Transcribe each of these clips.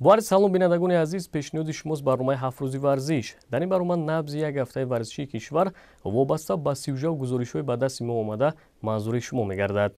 Бо арзи салом, бинандагони азиз, пешниҳоди шумост барномаи «Ҳафт рӯзи варзиш». Дар ин барнома набзи як ҳафтаи варзишии кишвар вобаста ба сюжаву гузоришҳои ба дасти мо омада манзури шумо мегардад.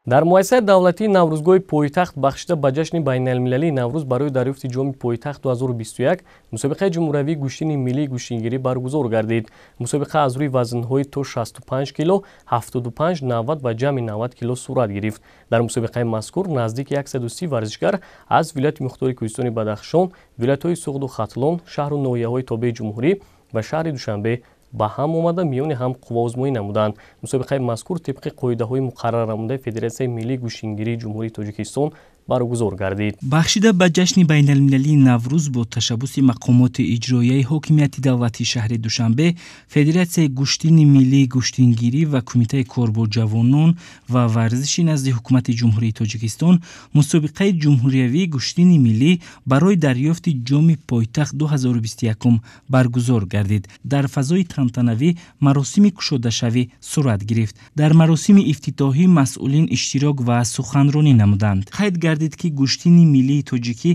Дар муассисаи давлатии Наврӯзгоҳи пойтахт бахшида ба ҷашни байналмилалии Наврӯз барои дарёфти ҷоми пойтахт 2021 мусобиқаи ҷумҳуриявии гӯштини миллии гӯштингирӣ баргузор гардид. Мусобиқа аз рӯи вазнҳои то 65 кило, 75, 90 ва ҷамъи 90 кило сурат гирифт. Дар мусобиқаи мазкур наздики 130 варзишгар аз вилояти мухтори Кӯҳистони Бадахшон, вилоятҳои Суғду Хатлон, шаҳру ноҳияҳои тобеи ҷумҳурӣ ва шаҳри Душанбе ба ҳам омада, миёни ҳам қувваозмоӣ намуданд. Мусобиқаи мазкур тибқи қоидаҳои муқаррарнамудаи Федератсияи миллии гӯштингирии Ҷумҳурии Тоҷикистон баргузор гардид. Бахшида ба ҷашни байналмилалии Наврӯз бо ташаббуси мақомоти иҷроияи ҳокимияти давлатии шаҳри Душанбе, Федератсияи гӯштини миллии гӯштингирӣ ва Кумитаи кор бо ҷавонон ва варзиши назди Ҳукумати Ҷумҳурии Тоҷикистон мусобиқаи ҷумҳуриявии гӯштини миллӣ барои дарёфти ҷоми пойтахт 2021 баргузор гардид. Дар фазои тантанавӣ маросими кушодашавӣ сурат гирифт. Дар маросими ифтитоҳӣ масъулин иштирок ва суханронӣ намуданд. Қайд гардид, ки гӯштини миллии тоҷикӣ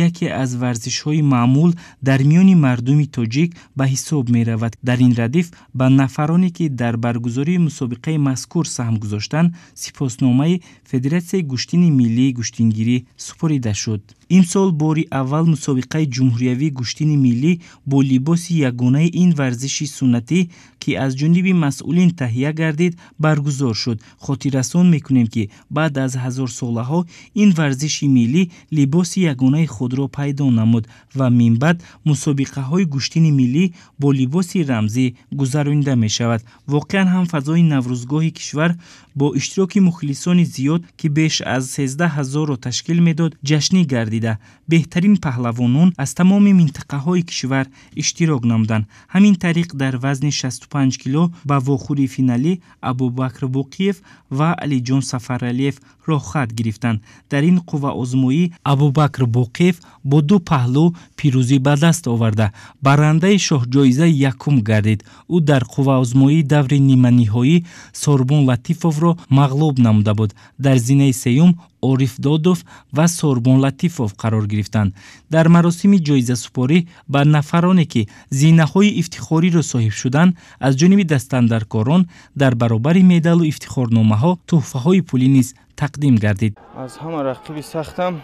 яке аз варзишҳои маъмул дар миёни мардуми тоҷик ба ҳисоб меравад. Дар ин радиф ба нафароне, ки дар баргузории мусобиқаи мазкур саҳм гузоштанд, сипосномаи Федератсияи гӯштини миллии гӯштингирӣ супорида шуд. Имсол бори аввал мусобиқаи ҷумҳуриявии гӯштини миллӣ бо либоси ягонаи ин варзиши суннатӣ, ки аз ҷониби масъулин таҳия гардид, баргузор шуд. Хотиррасон мекунем, ки баъд аз ҳазорсолаҳо ин варзиши миллӣ либоси ягонаи худро пайдо намуд ва минбаъд мусобиқаҳои гӯштини миллӣ бо либоси рамзӣ гузаронида мешавад. Воқеан ҳам, фазои Наврӯзгоҳи кишвар бо иштироки мухлисони зиёд, ки беш аз 13 ҳазорро ташкил медод, ҷашнӣ гардида, беҳтарин паҳлавонон аз тамоми минтақаҳои кишвар иштирок намуданд. Ҳамин тариқ, дар вазни 65 кило ба вохӯрии финалӣ Абубакр Боқиев ва Алиҷон Сафаралиев роҳхат гирифтанд. Дар ин қувваозмоӣ Абубакр Боқиев бо ду паҳлӯ пирӯзӣ ба даст оварда, барандаи шоҳҷоизаи якум гардид. Ӯ дар қувваозмоии даври ниманиҳоӣ Сорбон Латифовро мағлуб намуда буд. Дар зинаи сеюм Ориф Додов ва Сорбон Латифов қарор гирифтанд. Дар маросими ҷоизасупорӣ ба нафароне, ки зинаҳои ифтихориро соҳиб шуданд, аз ҷониби дастандаркорон дар баробари медалу ифтихорномаҳо тӯҳфаҳои пулӣ низ тақдим гардид. Аз ҳама рақиби сахтам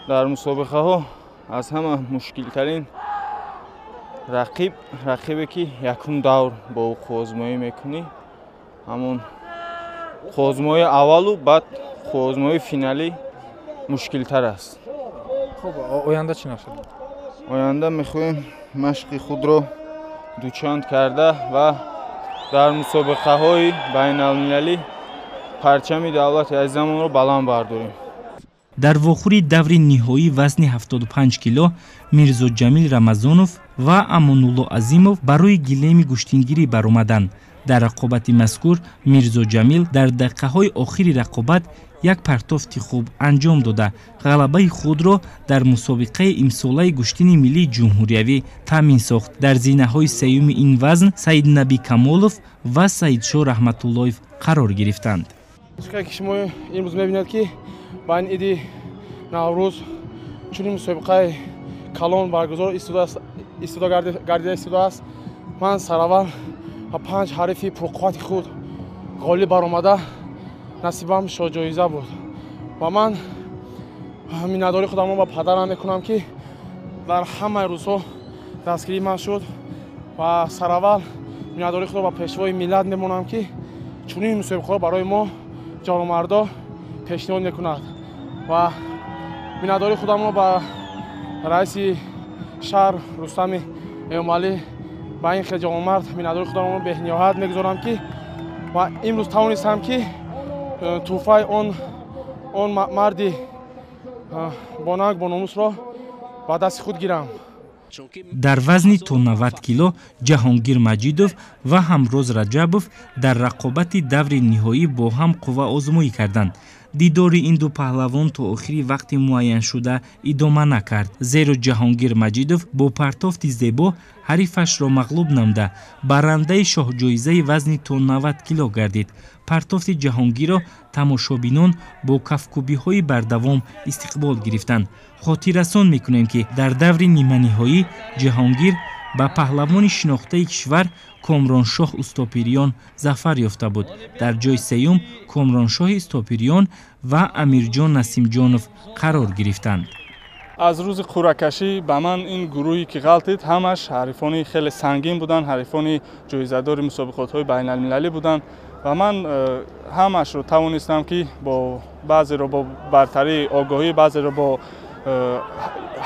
дар мусобиқаҳо, аз ҳама мушкилтарин рақиб, рақибе ки якум давр бо ӯ қувваозмоӣ мекунӣ, ҳамон қувваозмоии аввалу баъд қувваозмоии финалӣ мушкилтар аст. Хуб, оянда чӣ нақша? Оянда мехоҳем машқи худро дучанд карда ва дар мусобиқаҳои байналмилалӣ парчами давлати азизамонро баланд бардорем. Дар вохӯри даври ниҳоии вазни 75 кило Мирзоҷамил Рамазонов ва Амонулло Азимов барои гилеми гӯштингирӣ баромаданд. Дар рақобати мазкур Мирзоҷамил дар дақиқаҳои охири рақобат як партофти хуб анҷом дода, ғалабаи худро дар мусобиқаи имсолаи гӯштини миллии ҷумҳуриявӣ таъмин сохт. Дар зинаҳои сеюми ин вазн Саиднаби Камолов ва Саидшоҳ Раҳматуллоев қарор гирифтанд. Ки шумо имрӯз мебинед, ки ба ин иди Наврӯз чунин мусобиқаи калон баргузор истода гардида истодааст. Ман сараввал ба панҷ ҳарифи пурқуввати худ ғолиб баромада, насибам шоҳҷоиза буд ва ман миннатдории худамро ба падарам мекунам, ки дар ҳамаи рӯзҳо дастгирии ман шуд, ва сараввал миннатдории худро ба Пешвои миллат мемонам, ки чунин мусобиқаҳо барои мо ҷавонмардо пешниҳод мекунад, ва миннатдории худамро ба раиси шаҳр Рустами Эмомалӣ, ба ин хел ҷавонмард миннатдории худамро бениҳоят мегузорам, ки ва имрӯз тавонистам, ки тӯҳфаи он марди бонанг, бономусро ба дасти худ гирам. Дар вазни то 90 кило Ҷаҳонгир Маҷидов ва Ҳамроз Раҷабов дар рақобати даври ниҳоӣ бо ҳам қувваозмоӣ карданд. Дидори ин ду паҳлавон то охири вақти муайяншуда идома накард, зеро Ҷаҳонгир Маҷидов бо партофти зебо ҳарифашро мағлуб намуда, барандаи шоҳҷоизаи вазни то 90 кило гардид. Партофти Ҷаҳонгирро тамошобинон бо кафкӯбиҳои бардавом истиқбол гирифтанд. Хотиррасон мекунем, ки дар даври ниманиҳоӣ Ҷаҳонгир ба паҳлавони шинохтаи кишвар Комроншоҳ Устопириён зафар ёфта буд. Дар ҷои сеюм Комроншоҳи Устопириён ва Амирҷон Насимҷонов қарор гирифтанд. Аз рӯзи қуръакашӣ ба ман ин гурӯҳе ки ғалтид, ҳамаш ҳарифони хеле сангин буданд, ҳарифони ҷоизадори мусобиқотҳои байналмилалӣ буданд ва ман ҳамашро тавонистам, ки бо баъзеро бо бартарии огоҳӣ, баъзеро бо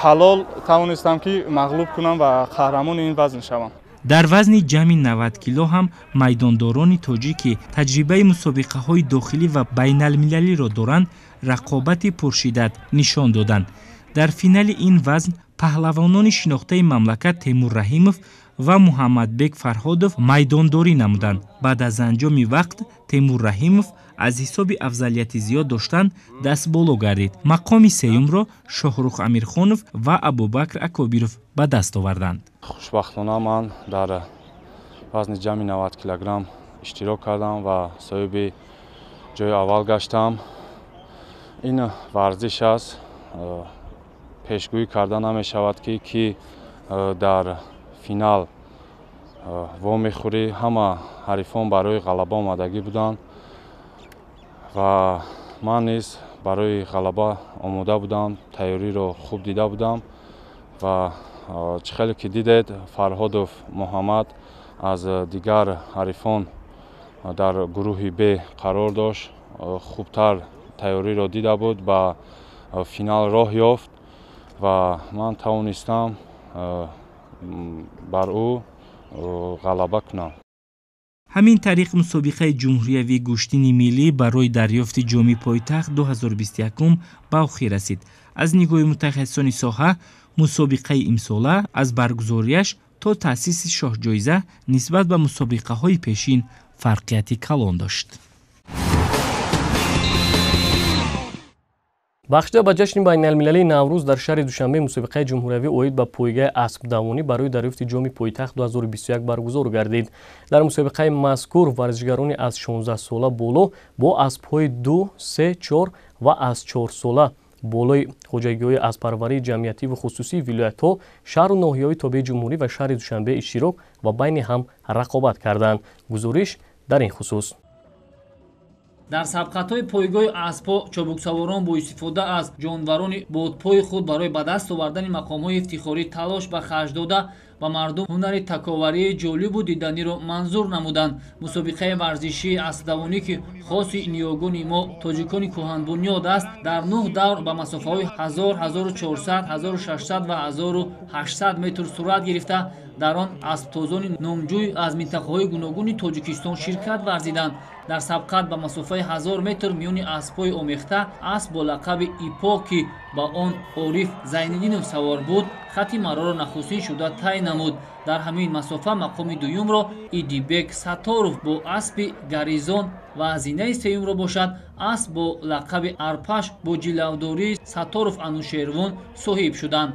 ҳалол тавонистам, ки мағлуб кунам ва қаҳрамони ин вазн шавам. Дар вазни ҷамъи 90 кило ҳам майдондорони тоҷик, ки таҷрибаи мусобиқаҳои дохилӣ ва байналмилалиро доранд, рақобати пуршиддат нишон доданд. Дар финали ин вазн паҳлавонони шинохтаи мамлакат Темур Раҳимов ва Муҳаммадбек Фарҳодов майдондорӣ намуданд. Баъд аз анҷоми вақт Темур Раҳимов аз ҳисоби афзалияти зиёд доштан дастболо гардид. Мақоми сеюмро Шоҳрух Амирхонов ва Абубакр Акобиров ба даст оварданд. Хушбахтона ман дар вазни ҷамъи 90 килограмм иштирок кардам ва соҳиби ҷои аввал гаштам. Ин варзиш аст, пешгӯӣ карда намешавад, ки кӣ дар финал вомехӯрӣ. Ҳама ҳарифон барои ғалаба омадагӣ буданд ва ман низ барои ғалаба омода будам, тайёриро хуб дида будам ва чӣ хеле ки дидед, Фарҳодов Муҳаммад аз дигар ҳарифон дар гурӯҳи Б қарор дошт, хубтар тайёриро дида буд, ба финал роҳ ёфт ва ман тавонистам бар ӯ ғалаба кунам. Ҳамин тариқ мусобиқаи ҷумҳуриявии гӯштини миллӣ барои дарёфти ҷоми пойтахт 2021 ба охир расид. Аз нигоҳи мутахассисони соҳа, мусобиқаи имсола аз баргузориаш то таъсиси шоҳҷоиза нисбат ба мусобиқаҳои пешин фарқияти калон дошт. Бахшида ба ҷашни байналмилалии Наврӯз дар шаҳри Душанбе мусобиқаи ҷумҳуриявӣ оид ба пойгаи аспдавонӣ барои дарёфти ҷоми пойтахт 2021 баргузор гардид. Дар мусобиқаи мазкур варзишгарони аз 16 сола боло бо аспҳои 2, 3, 4 ва аз 4 сола болои хоҷагиҳои аспарварии ҷамъиятиву хусусии вилоятҳо, шаҳру ноҳияҳои тобеи ҷумҳурӣ ва шаҳри Душанбе иштирок ва байни ҳам рақобат карданд. Гузориш дар ин хусус. Дар сабқатҳои пойгоҳи аспҳо чобуксаворон бо истифода аз ҷонварони бодпои худ барои ба даст овардани мақомҳои ифтихорӣ талош ба харҷ дода, ба мардум ҳунари таковарии ҷолибу диданиро манзур намуданд. Мусобиқаи варзишии аспдавонӣ, ки хоси ниёгони мо тоҷикони кӯҳанбунёд аст, дар 9 давр ба масофаҳои 1000, 1400, 1600 ва 1800 метр сурат гирифта, дар он асптозони номҷӯй аз минтақаҳои гуногуни Тоҷикистон ширкат варзиданд. Дар сабқат ба масофаи 1000 метр миёни аспҳои омехта асп бо лақаби Ипо, ки ба он Ориф Зайниддинов савор буд, хати мароро нахустин шуда тай намуд. Дар ҳамин масофа мақоми дуюмро Идибек Сатторов бо аспи Гаризон ва зинаи сеюмро бошад асп бо лақаби Арпаш бо ҷилавдории Сатторов Анушервон соҳиб шуданд.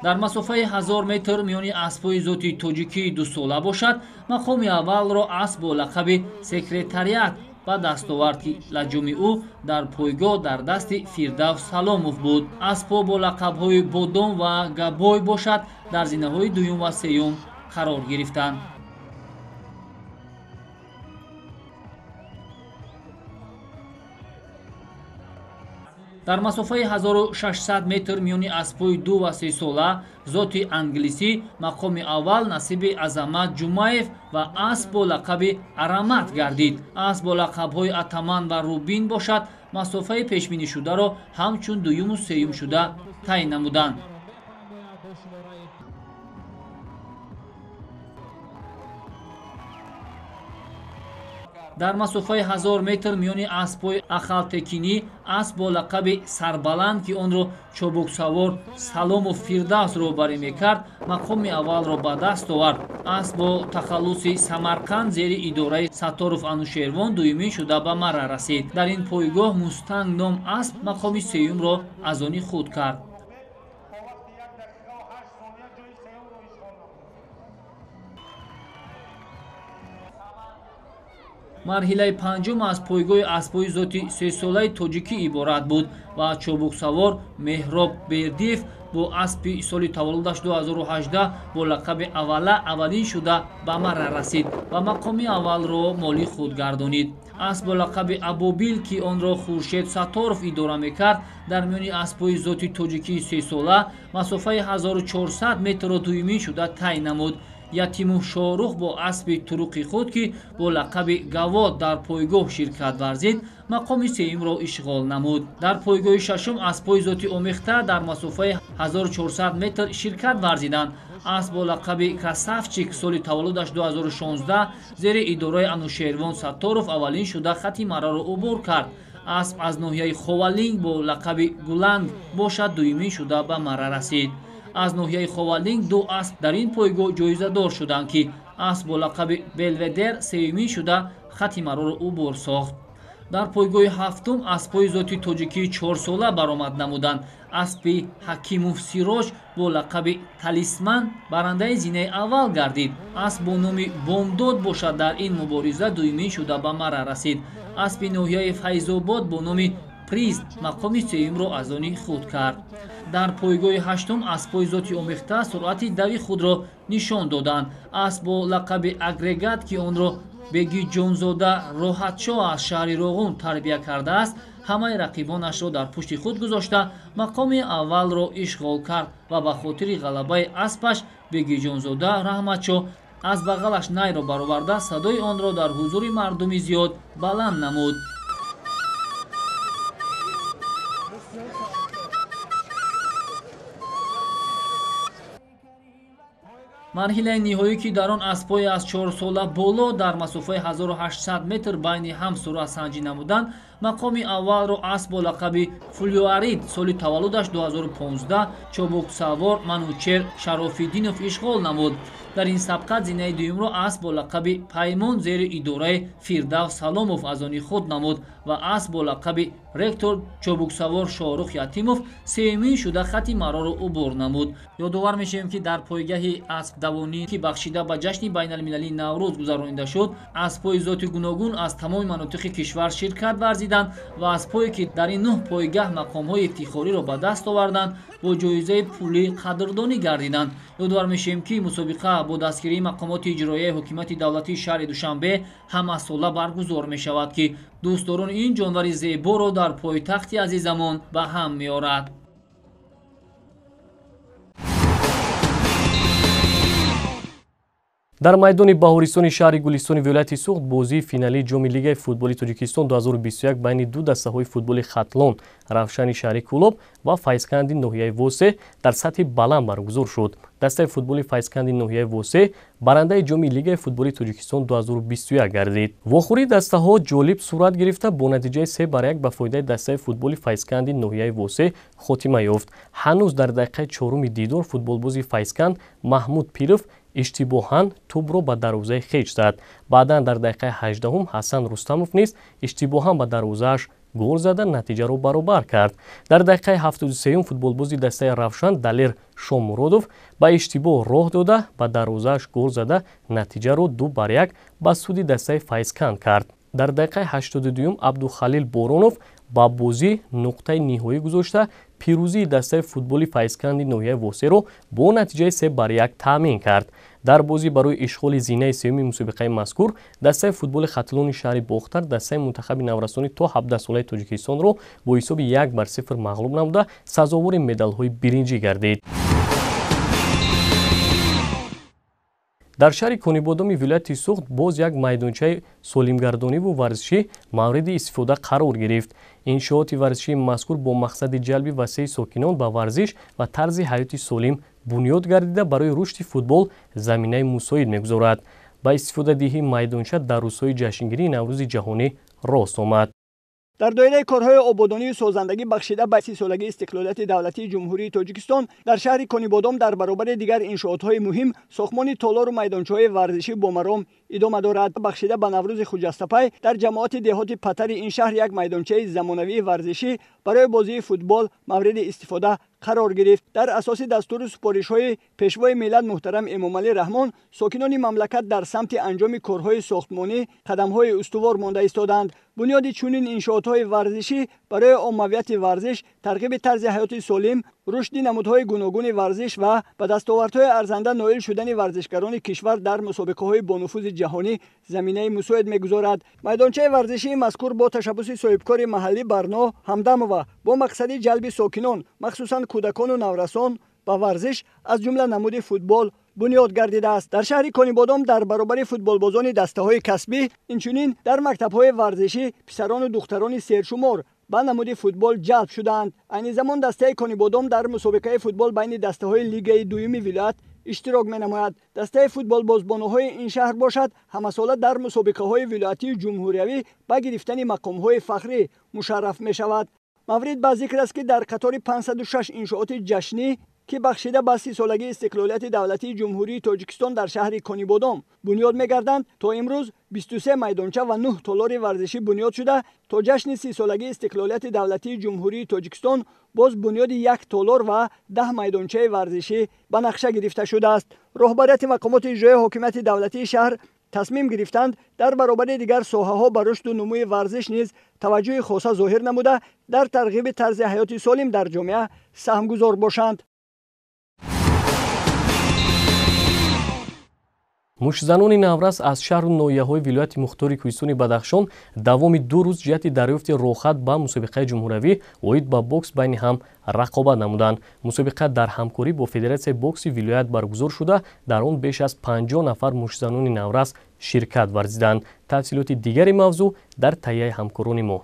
Дар масофаи 1000 метр миёни аспҳои зоти тоҷикии дусола бошад, мақоми аввалро асп бо лақаби Секретариат ба даст овард, ки лаҷоми ӯ дар пойгоҳ дар дасти Фирдавс Саломов буд. Аспҳо бо лақабҳои Бодом ва Габой бошад дар зинаҳои дуюм ва сеюм қарор гирифтанд. Дар масофаи 1600 метр миёни аспҳои 2 ва 3 сола зоти англисӣ мақоми аввал насиби Азамат Ҷумаев ва асп бо лақаби Арамат гардид. Асп бо лақабҳои Атаман ва Рубин бошад масофаи пешбинишударо ҳамчун дуюму сеюм шуда тай намуданд. Дар масофаи 1000 метр миёни аспҳои ахалтекинӣ асп бо лақаби Сарбаланд, ки онро чобуксавор Саломов Фирдавс роҳбарӣ мекард, мақоми аввалро ба даст овард. Асп бо тахаллуси Самарқанд зери идораи Сатторов Анушервон дуюмин шуда ба марра расид. Дар ин пойгоҳ Мустанг ном асп мақоми сеюмро аз они худ кард. Марҳилаи панҷум аз пойгоҳи аспҳои зоти сесолаи тоҷикӣ иборат буд ва чобуксавор Меҳроб Бердиев бо аспи соли таваллудаш 2018 бо лақаби Аввала аввалин шуда ба марра расид ва мақоми аввалро моли худ гардонид. Асп бо лақаби Абобил, ки онро Хуршед Сатторов идора мекард, дар миёни аспҳои зоти тоҷикии сесола масофаи 1400 метрро дуюмин шуда тай намуд. Ятиму Шорух бо аспи туруқи худ, ки бо лақаби Гавод дар пойгоҳ ширкат варзид, мақоми сеюмро ишғол намуд. Дар пойгоҳи шашум аспҳои зоти омехта дар масофаи 1400 метр ширкат варзиданд. Асп бо лақаби Красавчик соли таваллудаш 2016 зери идораи Анушервон Сатторов аввалин шуда хати марраро убур кард. Асп аз ноҳияи Ховалинг бо лақаби Гуланг бошад дуюмин шуда ба марра расид. Аз ноҳияи Ховалинг ду асп дар ин пойгоҳ ҷоизадор шуданд, ки асп бо лақаби Белведер сеюмин шуда хати марроро убур сохт. Дар пойгоҳи ҳафтум аспҳои зоти тоҷикии чорсола баромад намуданд. Аспи Ҳакимов Сироҷ бо лақаби Талисман барандаи зинаи аввал гардид. Асп бо номи Бомдод бошад дар ин мубориза дуюмин шуда ба марра расид. Аспи ноҳияи Файзобод бо номи Приз мақоми сеюмро аз они худ кард. Дар пойгоҳи ҳаштум аспҳои зоти омехта суръати дави худро нишон доданд. Асп бо лақаби Агрегат, ки онро Бегиҷонзода Роҳатшоҳ аз шаҳри Роғун тарбия кардааст, ҳамаи рақибонашро дар пушти худ гузошта мақоми аввалро ишғол кард ва ба хотири ғалабаи аспаш Бегиҷонзода Раҳматшоҳ аз бағалаш найро бароварда садои онро дар ҳузури мардуми зиёд баланд намуд. Марҳилаи ниҳоӣ, ки дар он аспҳои аз 4 сола боло дар масофаи 1800 метр байни ҳам суръатсанҷӣ намуданд, мақоми аввалро асп бо лақаби Фулюарид соли таваллудаш 2015 чобуксавор Манучер Шарофиддинов ишғол намуд. Дар ин сабқат зинаи дуюмро асп бо лақаби Паймон зери идораи Фирдавс Саломов аз они худ намуд ва асп бо лақаби Ректор чобуксавор Шоҳрух Ятимов сеюмин шуда хати марроро убур намуд. Ёдовар мешавем, ки дар пойгаҳи аспдавонӣ, ки бахшида ба ҷашни байналмилалии Наврӯз гузаронида шуд, аспҳои зоти гуногун аз тамоми манотиқи кишвар ширкат варзиданд ва аспҳое, ки дар ин нӯҳ пойгаҳ мақомҳои ифтихориро ба даст оварданд, бо ҷоизаи пулӣ қадрдонӣ гардиданд. Ёдовар мешавем, ки мусобиқа бо дастгирии мақомоти иҷроияи ҳокимияти давлатии шаҳри Душанбе ҳамасола баргузор мешавад, ки дӯстдорони ин ҷонвари зеборо дар пойтахти азизамон ба ҳам меорад. Дар майдони Баҳористони шаҳри Гулистони вилояти Суғд бозии финалии ҷоми Лигаи футболи Тоҷикистон 2021 байни ду дастаҳои футболи Хатлон, Равшани шаҳри Кӯлоб ва Файзканди ноҳияи Восе дар сатҳи баланд баргузор шуд. Дастаи футболи Файзканди ноҳияи Восе барандаи ҷоми Лигаи футболи Тоҷикистон 2021 гардид. Вохӯрии дастаҳо ҷолиб сурат гирифта, бо натиҷаи 3-1 ба фоидаи дастаи футболи Файзканди ноҳияи Восе хотима ёфт. Ҳанӯз дар дақиқаи чоруми дидор футболбози Файзканд Маҳмуд Пиров иштибоҳан тӯбро ба дарвозаи хеч зад. Баъдан дар дақиқаи 18-ум Ҳасан Рустамов низ иштибоҳан ба дарвозааш гол зада, натиҷаро баробар кард. Дар дақиқаи 73-ум футболбози дастаи Равшан Далер Шомуродов ба иштибоҳ роҳ дода, ба дарвозааш гол зада, натиҷаро 2-1 ба суди дастаи Файзканд кард. Дар дақиқаи 82-юм Абдухалил Боронов ба бозӣ нуқтаи ниҳоӣ гузошта, пирӯзии дастаи футболи Файзканди ноҳияи Восеро бо натиҷаи 3-1 таъмин кард. Дар бозӣ барои ишғоли зинаи сеюми мусобиқаи мазкур дастаи футболи Хатлони шаҳри Бохтар дастаи мунтахаби наврасони то 17-солаи Тоҷикистонро бо ҳисоби 1-0 мағлуб намуда, сазовори медалҳои биринҷӣ гардид. Дар шаҳри Конибодоми вилояти Суғд боз як майдончаи солимгардониву варзишӣ мавриди истифода қарор гирифт. Иншооти варзишии мазкур бо мақсади ҷалби васеи сокинон ба варзиш ва тарзи ҳаёти солим бунёд гардида, барои рушди футбол заминаи мусоид мегузорад. Ба истифодадиҳии майдонча дар рӯзҳои ҷашнгирии Наврӯзи ҷаҳонӣ рост омад. Дар доираи корҳои ободонию созандагӣ бахшида ба 30-солагии истиқлолияти давлатии Ҷумҳурии Тоҷикистон дар шаҳри Конибодом дар баробари дигар иншоотҳои муҳим сохтмони толору майдончаҳои варзишӣ бо маром идома дорад. Бахшида ба Наврӯзи Хуҷастапай дар ҷамоати деҳоти Патари ин шаҳр як майдончаи замонавии варзишӣ барои бозии футбол мавриди истифода қарор гирифт. Дар асоси дастуру супоришҳои Пешвои миллат муҳтарам Эмомалӣ Раҳмон сокинони мамлакат дар самти анҷоми корҳои сохтмонӣ қадамҳои устувор монда истоданд. Бунёди чунин иншоотҳои варзишӣ барои оммавияти варзиш, тарғиби тарзи ҳаёти солим, рушди намудҳои гуногуни варзиш ва ба дастовардҳои арзанда ноил шудани варзишгарони кишвар дар мусобиқаҳои бонуфузи ҷаҳонӣ заминаи мусоид мегузорад. Майдончаи варзишии мазкур бо ташаббуси соҳибкори маҳаллӣ Барно Ҳамдамова бо мақсади ҷалби сокинон, махсусан кӯдакону наврасон ба варзиш аз ҷумла намуди футбол бунёд гардидааст. Дар шаҳри Конибодом дар баробари футболбозони дастаҳои касбӣ инчунин дар мактабҳои варзишӣ писарону духтарони сершумор ба намуди футбол ҷалб шудаанд. Айни замон дастаи Конибодом дар мусобиқаи футбол байни дастаҳои лигаи дуюми вилоят иштирок менамояд. Дастаи футболбозбонуҳои ин шаҳр бошад ҳамасола дар мусобиқаҳои вилоятию ҷумҳуриявӣ ба гирифтани мақомҳои фахрӣ мушарраф мешавад. Маврид ба зикр аст, ки дар қатори 506 иншооти ҷашнӣ ки бахшида ба 30-солагии истиқлолияти давлатии Ҷумҳурии Тоҷикистон дар шаҳри Конибодом бунёд мегарданд, то имрӯз 23 майдонча ва 9 толори варзишӣ бунёд шуда, то ҷашни 30-солагии истиқлолияти давлатии Ҷумҳурии Тоҷикистон боз бунёди 1 толор ва 10 майдончаи варзишӣ ба нақша гирифта шудааст. Роҳбарияти мақомоти иҷроияи ҳокимияти давлатии шаҳр тасмим гирифтанд дар баробари дигар соҳаҳо ба рушду нумӯи варзиш низ таваҷҷӯҳи хоса зоҳир намуда, дар тарғиби тарзи ҳаёти солим дар ҷомеа саҳмгузор бошанд. Муштзанони наврас аз шаҳру ноҳияҳои вилояти мухтори Кӯҳистони Бадахшон давоми 2 рӯз ҷиҳати дарёфти роҳхат ба мусобиқаи ҷумҳуриявӣ оид ба бокс байни ҳам рақобат намуданд. Мусобиқа дар ҳамкорӣ бо Федератсияи бокси вилоят баргузор шуда, дар он беш аз 50 нафар муштзанони наврас ширкат варзиданд. Тафсилоти дигари мавзӯъ дар таҳияи ҳамкорони мо.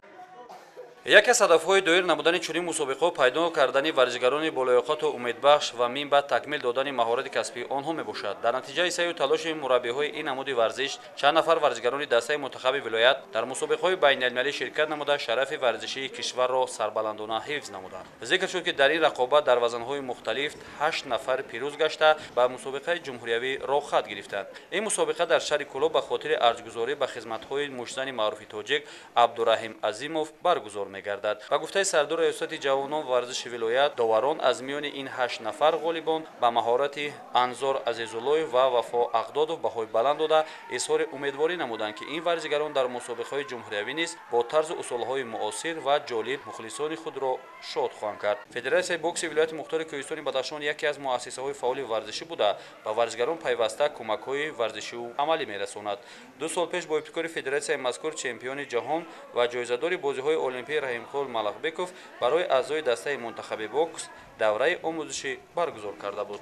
Яке аз ҳадафҳои доир намудани чунин мусобиқаҳо пайдо кардани варзишгарони болоёқату умедбахш ва минбаъд такмил додани маҳорати касбии онҳо мебошад. Дар натиҷаи саъю талоши мураббиҳои ин намуди варзиш чанд нафар варзишгарони дастаи мунтахаби вилоят дар мусобиқаҳои байналмилалӣ ширкат намуда шарафи варзишии кишварро сарбаландона ҳифз намуданд. Зикр шуд, ки дар ин рақобат дар вазнҳои мухталиф 8 нафар пирӯз гашта ба мусобиқаи ҷумҳуриявӣ роҳхат гирифтанд. Ин мусобиқа дар шаҳри Кӯлоб ба хотири арҷгузорӣ ба хизматҳои муштзани маъруфи тоҷик Абдураҳим Азимов баргузор мегардад. Ба гуфтаи сардори раёсати ҷавонон ва варзиши вилоят, доварон аз миёни ин 8 нафар ғолибон ба маҳорати Анзор Азизуллоев ва Вафо Ақдодов баҳои баланд дода изҳори умедворӣ намуданд, ки ин варзигарон дар мусобиқаҳои ҷумҳуриявӣ низ бо тарзу усулҳои муосир ва ҷолиб мухлисони худро шод хоҳанд кард. Федератсияи бокси вилояти мухтори Кӯҳистони Бадахшон яке аз муассисаҳои фаъоли варзишӣ буда ба варзигарон пайваста кӯмакҳои варзишию амалӣ мерасонад. 2 сол пеш бо ибтикори федератсияи мазкур чемпиони ҷаҳон ва ҷоизадори бозиҳои олимпӣ Раҳимқул Малахбеков барои аъзои дастаи мунтахаби бокс давраи омӯзишӣ баргузор карда буд.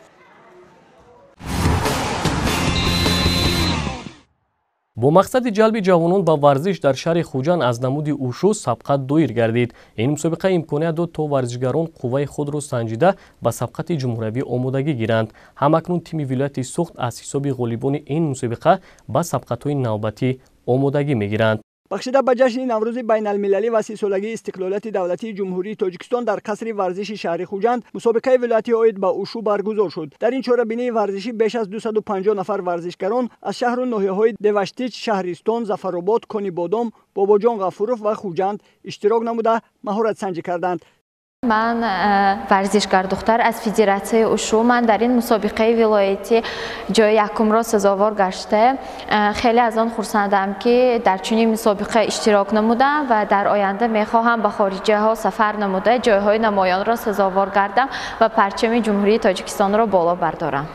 Бо мақсади ҷалби ҷавонон ба варзиш дар шаҳри Хуҷанд аз намуди ушу сабқат доир гардид. Ин мусобиқа имконият дод, то варзишгарон қувваи худро санҷида ба сабқати ҷумҳуриявӣ омодагӣ гиранд. Ҳамакнун тими вилояти Суғд аз ҳисоби ғолибони ин мусобиқа ба сабқатҳои навбатӣ омодагӣ мегиранд. Бахшида ба ҷашни Наврӯзи байналмилалӣ ва 30-солагии истиқлолияти давлатии Ҷумҳурии Тоҷикистон дар қасри варзиши шаҳри Хуҷанд мусобиқаи вилоятӣ оид ба ушу баргузор шуд. Дар ин чорабинии варзишӣ беш аз 250 нафар варзишгарон аз шаҳру ноҳияҳои Деваштич, Шаҳристон, Зафаробод, Конибодом, Бобоҷон Ғафуров ва Хуҷанд иштирок намуда маҳоратсанҷӣ карданд. Ман варзишгар духтар аз федератсияи ушу. Ман дар ин мусобиқаи вилоятӣ ҷои якумро сазовор гашта. Хеле аз он хурсандам, ки дар чунин мусобиқа иштирок намудам ва дар оянда мехоҳам ба хориҷаҳо сафар намуда ҷойҳои намоёнро сазовор гардам ва парчами Ҷумҳурии Тоҷикистонро боло бардорам.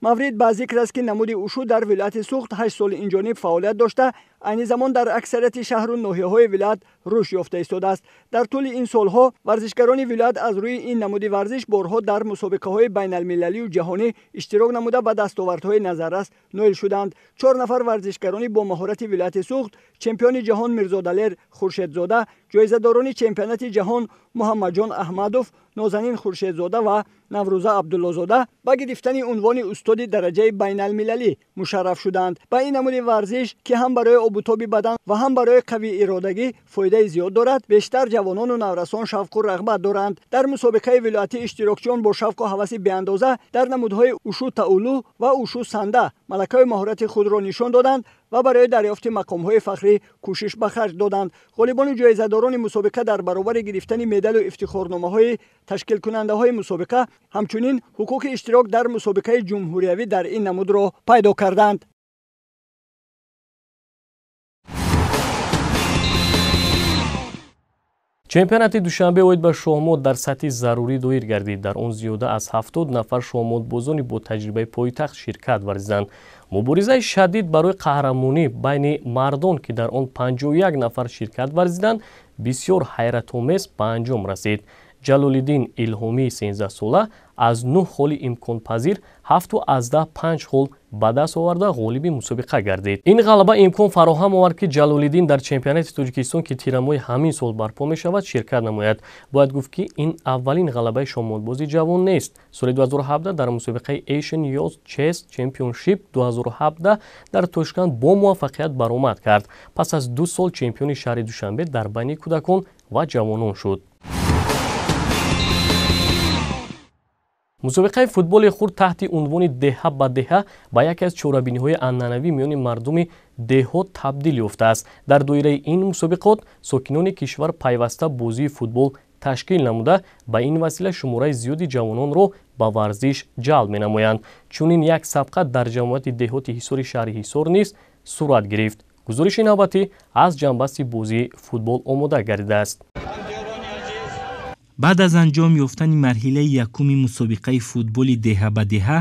Маврид ба зикр аст, ки намуди ушу дар вилояти Суғд 8 соли инҷониб фаъолият дошта, айни замон дар аксарияти шаҳру ноҳияҳои вилоят рушд ёфта истодааст. Дар тӯли ин солҳо варзишгарони вилоят аз рӯи ин намуди варзиш борҳо дар мусобиқаҳои байналмилалию ҷаҳонӣ иштирок намуда ба дастовардҳои назаррас ноил шуданд. 4 нафар варзишгарони бо маҳорати вилояти Суғд, чемпиони ҷаҳон Мирзодалер Хуршедзода, ҷоизадорони чемпионати ҷаҳон Муҳаммадҷон Аҳмадов, Нозанин Хуршедзода ва Наврӯза Абдуллозода ба гирифтани унвони устоди дараҷаи байналмилалӣ мушарраф шуданд. Ба ин намуди варзиш, ки ҳам барои обутоби бадан ва ҳам барои қавии иродагӣ фоидаи зиёд дорад, бештар ҷавонону наврасон шавқу рағбат доранд. Дар мусобиқаи вилоятӣ иштирокчиён бо шавқу ҳаваси беандоза дар намудҳои ушу таулу ва ушу санда малакаи маҳорати худро нишон доданд ва барои дарёфти мақомҳои фахрӣ кӯшиш ба харҷ доданд. Ғолибону ҷоизадорони мусобиқа дар баробари гирифтани медалу ифтихорномаҳои ташкилкунандаҳои мусобиқа ҳамчунин ҳуқуқи иштирок дар мусобиқаи ҷумҳуриявӣ дар ин намудро пайдо карданд. Чемпионати Душанбе оид ба шоҳмот дар сатҳи зарурӣ доир гардид. Дар он зиёда аз 70 нафар шоҳмотбозони бо таҷрибаи пойтахт ширкат варзиданд. Муборизаи шадид барои қаҳрамонӣ байни мардон, ки дар он 51 нафар ширкат варзиданд, бисёр ҳайратомез ба анҷом расид. Ҷалолиддин Илҳомии 13сола аз 9 холи имконпазир 7,5 хол ба даст оварда ғолиби мусобиқа гардид. Ин ғалаба имкон фароҳам овард, ки Ҷалолиддин дар чемпионати Тоҷикистон, ки тирамоҳи ҳамин сол барпо мешавад, ширкат намояд. Бояд гуфт, ки ин аввалин ғалабаи шоҳмотбози ҷавон нест. Соли 2017 дар мусобиқаи Asian Youth Chess Championship 2017 дар Тошканд бо муваффақият баромад кард. Пас аз 2 сол чемпиони шаҳри Душанбе дар байни кӯдакон ва ҷавонон шуд. Мусобиқаи футболи хурд таҳти унвони деҳа ба деҳа ба яке аз чорабиниҳои анъанавӣ миёни мардуми деҳот табдил ёфтааст. Дар доираи ин мусобиқот сокинони кишвар пайваста бозии футбол ташкил намуда, ба ин васила шумораи зиёди ҷавононро ба варзиш ҷалб менамоянд. Чунин як сабқат дар ҷамоати деҳоти Ҳисори шаҳри Ҳисор низ сурат гирифт. Гузориши навбатӣ аз ҷанбасти бозии футбол омода гардидааст. Баъд аз анҷом ёфтани марҳилаи якуми мусобиқаи футболи деҳа ба деҳа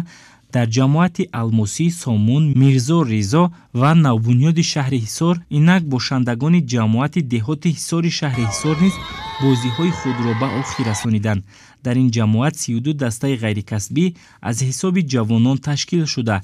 дар ҷамоати Алмосӣ, Сомон, Мирзо Ризо ва навбунёди шаҳри Ҳисор, инак бошандагони ҷамоати деҳоти Ҳисори шаҳри Ҳисор низ бозиҳои худро ба охир расониданд. Дар ин ҷамоат 32 дастаи ғайрикасбӣ аз ҳисоби ҷавонон ташкил шуда,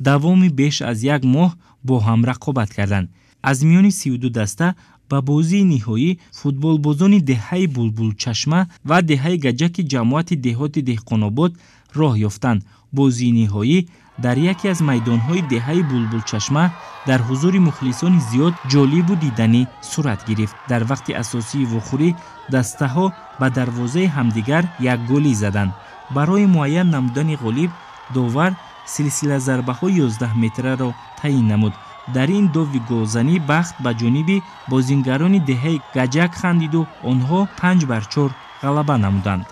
давоми беш аз як моҳ бо ҳам рақобат карданд. Аз миёни 32 даста ба бозии ниҳоӣ футболбозони деҳаи Булбулчашма ва деҳаи Гаҷаки ҷамоати деҳоти Деҳқонобод роҳ ёфтанд. Бозии ниҳоӣ дар яке аз майдонҳои деҳаи Булбулчашма дар ҳузури мухлисони зиёд ҷолибу диданӣ сурат гирифт. Дар вақти асосии вохӯрӣ дастаҳо ба дарвозаи ҳамдигар якголӣ заданд. Барои муайян намудани ғолиб довар силсила зарбаҳои 11 метраро таъин намуд. Дар ин дови голзанӣ бахт ба ҷониби бозингарони деҳаи Гаҷак хандиду онҳо 5-4 ғалаба намуданд.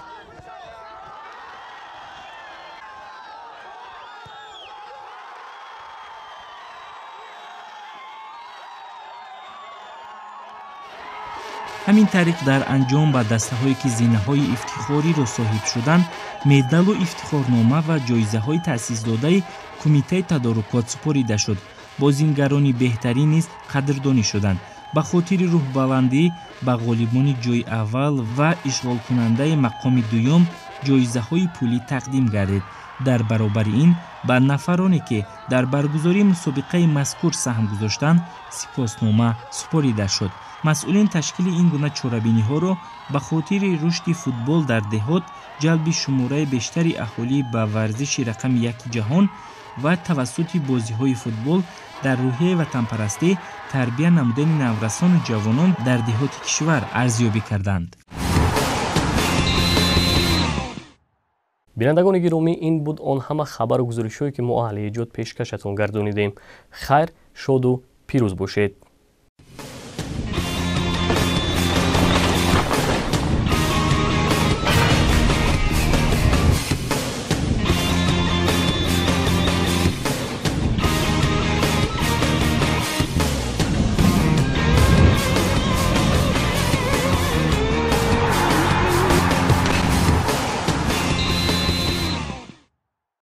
Ҳамин тариқ дар анҷом ба дастаҳое ки зинаҳои ифтихориро соҳиб шуданд, медалу ифтихорнома ва ҷоизаҳои таъсисдодаи кумитаи тадорукот супорида шуд. Бозингарони беҳтарин низ қадрдонӣ шуданд. Ба хотири рӯҳбаландӣ ба ғолибони ҷойи аввал ва ишғолкунандаи мақоми дуюм ҷоизаҳои пулӣ тақдим гардид. Дар баробари ин ба нафароне ки дар баргузории мусобиқаи мазкур саҳм гузоштанд, сипоснома супорида шуд. Масъулин ташкили ин гуна чорабиниҳоро ба хотири рушди футбол дар деҳот, ҷалби шумораи бештари аҳолӣ ба варзиши рақами яки ҷаҳон ва тавассути бозиҳои футбол дар рӯҳияи ватанпарастӣ тарбия намудани наврасону ҷавонон дар деҳоти кишвар арзёбӣ карданд. Бинандагони гиромӣ, ин буд он ҳама хабару гузоришҳое ки мо аҳли эҷод пешкашатон гардонидем. Хайр, шоду пирӯз бошед.